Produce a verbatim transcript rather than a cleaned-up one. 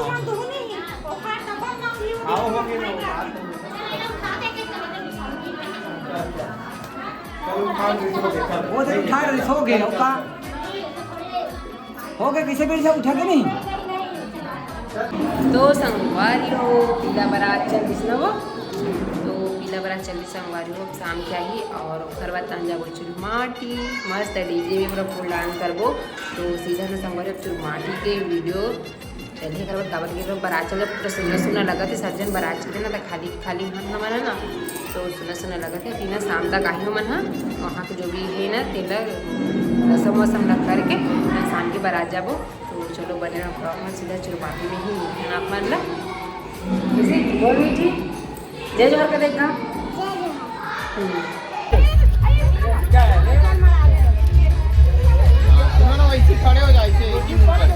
आओ, हो गया ना, वो बात हो गई। चलो, उठा लो, इसको देखा लो। वो तो उठा लो, इसको हो गया, उसका। हो गया, किसे बेर से उठा के नहीं? तो संगवारी हो, पीला बरात चल दिस ना वो। तो पीला बरात चल दिस संगवारी हो, शाम के आही और ओकर बाद तहन जाबो चुरमाटी, मस्त डीजे में पूरा फुल डांस करबो। तो सीधा ना संगवारी हो, चुरमाटी के वीडियो चलिए, एकर बाद काबर के बरात चल, पूरा सुन्ना सुन्ना लगत हे, सब झन बरात चलथे ना, त खाली खाली हम हमन ह ना, तो सुन्ना सुन्ना लगत हे। अभी ना शाम तक आही हमन ह, वहाँ के जो भी हे ना, तेला रसम वसम ला करके ना शाम के बरात जाबो। तो चलो, बने रहो vlog में, सीधा चुरमाटी में ही मिलथन आप मन ला। जैसे बोल मीठी, जय जोहार कर देता। हम्म। ना, ना, वैसे खड़े हो जाओ, ऐसे एक ही मुंह पर।